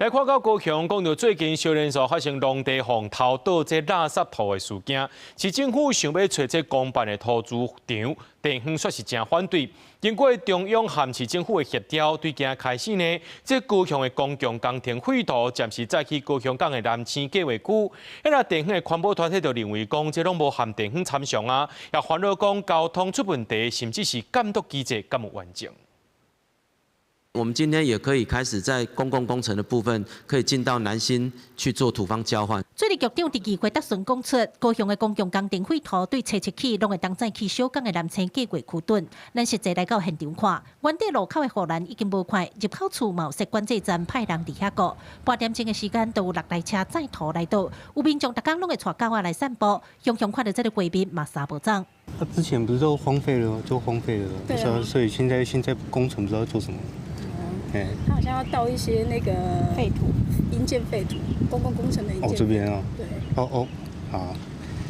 來看到高雄，講著最近小連鎖發生農地予偷倒這垃圾土的事件，市政府想欲揣這公辦的塗莖場，地方煞是誠反對。經過中央和市政府的協調，對今開始呢，這高雄的公共工程廢土暫時載去高雄港的南星計劃區。彼個地方的環保團體就認為講，這攏無含地方參詳啊，也煩惱講交通出問題，甚至是監督機制敢有完整。我們今天也可以開始在公共工程的部分，可以進到南星去做土方交換。水利局長佇議會答詢講出，高雄的公共工程廢土對初七起攏會當載去小港的南星計劃區躉。咱實際來到現場看，原底路口的護欄已經無看，入口處嘛有設管制站派人佇遐顧。半點鐘的時間，都有六台車載土來倒，有民眾逐工攏會帶狗仔來散步，雄雄看著這个畫面嘛三步走。他之前不是都荒廢了，就荒廢了，所以現在工程不知道做什麼。他好像要倒一些那個廢土，營建廢土，公共工程的營建。哦，這邊啊。對。哦哦，好，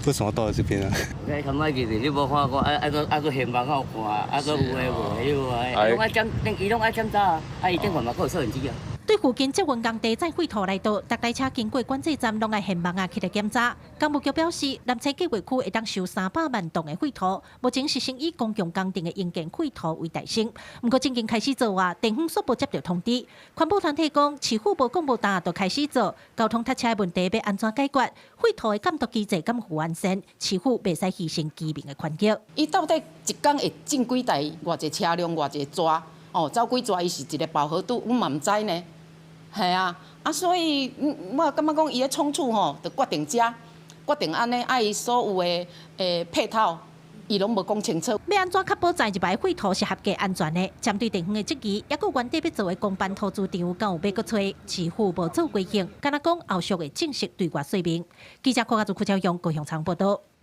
為什麼倒在這邊啊？你頭擺記得你無看過，愛愛閣愛閣現網口看，啊閣有的無的，有啊，攏愛檢，伊攏愛檢查啊，啊伊頂懸嘛閣有攝影機啊。對附近捷運工地載廢土來倒，逐台車經過管制站，攏愛現網仔起來檢查。工務局表示，南星計劃區會當收300萬噸的廢土，目前是先以公共工程的營建廢土為代先。毋過正經開始做啊，地方煞無接著通知。環保團體講，市府無講無答就開始做，交通塞車的問題欲按怎解決？廢土的監督機制敢有完善？市府袂使犧牲居民的權益。伊到底一工會進幾台偌濟車輛，偌濟逝？哦，走幾逝，伊是一个飽和度，阮嘛毋知呢。係啊，啊所以我感覺講伊咧倉促吼，就決定遮，決定按呢，啊伊所有的配套，伊攏無講清楚。欲按怎確保載入來廢土是合格安全的？針對地方的質疑，抑閣原底欲做的公辦塗莖場，敢有欲閣揣，市府無做回應，敢若講後續會正式對外說明。記者郭家祖、柯超勇高雄場報導。